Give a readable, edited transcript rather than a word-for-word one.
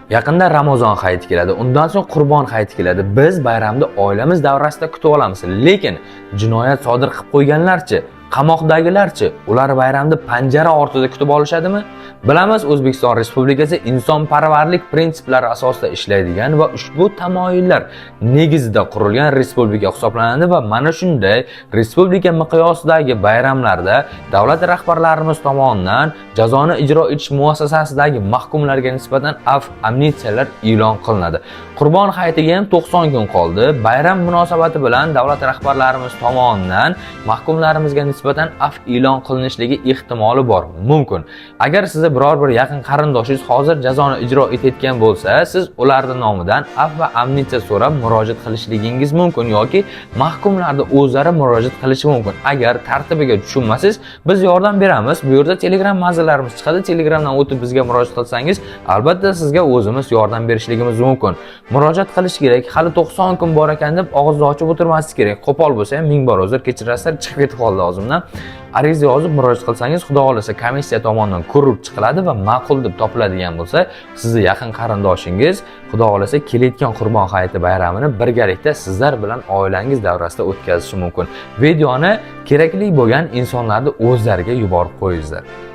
Yaqinda Ramazon hayiti keladi, undan so'ng Qurbon hayiti keladi. Biz bayramni oilamiz davrasida kutib olamiz. Lekin jinoyat sodir qilib qo'yganlarchi, qamoqdagilarchi, ular bayramni panjara ortida kutib olishadimi? Bilamiz, O'zbekiston Respublikasi insonparvarlik prinsiplari asosida ishlaydigan va ushbu tamoyillar negizida qurilgan respublika hisoblanadi va mana shunday respublika miqyosidagi bayramlarda davlat rahbarlarimiz tomonidan jazoni ijro etish muassasasidagi mahkumlarga nisbatan afv, amnistiyalar e'lon qilinadi. Qurbon hayitiga ham 90 kun qoldi. Bayram munosabati bilan davlat rahbarlarimiz tomonidan mahkumlarimizga nisbatan afv e'lon qilinishligi ehtimoli bor, mumkin. Agar sizni biror bir yaqin qarindoshingiz hozir jazoni ijro etayotgan bo'lsa, siz ularning nomidan afv va amnistiya so'rab murojaat qilishligingiz mumkin yoki mahkumlarni o'zlari murojaat qilishi mumkin. Agar tartibiga tushunmasangiz, biz yordam beramiz. Bu yerda Telegram manzillarimiz chiqadi. Telegramdan o'tib bizga murojaat qilsangiz, albatta sizga o'zimiz yordam berishligimiz mumkin. Murojaat qilish kerak. Hali 90 kun bor ekan deb og'izni ochib o'tirmaslik kerak. Qo'pol bo'lsa ham ming bor uzr, kechirasizlar, chiqib ketib qoldi og'zimdan. Ariza yozib murojaat qilsangiz, Xudo xohlasa, komissiya tomonidan ko'rib chiqiladi va ma'qul deb topiladigan bo'lsa, sizni yaqin qarindoshingiz, Xudo xohlasa, kelayotgan Qurbon hayiti bayramini birgalikda sizlar bilan oilangiz davrasida o'tkazishi mumkin. Videoni kerakli bo'lgan insonlarni o'zlariga yuborib qo'yingizlar.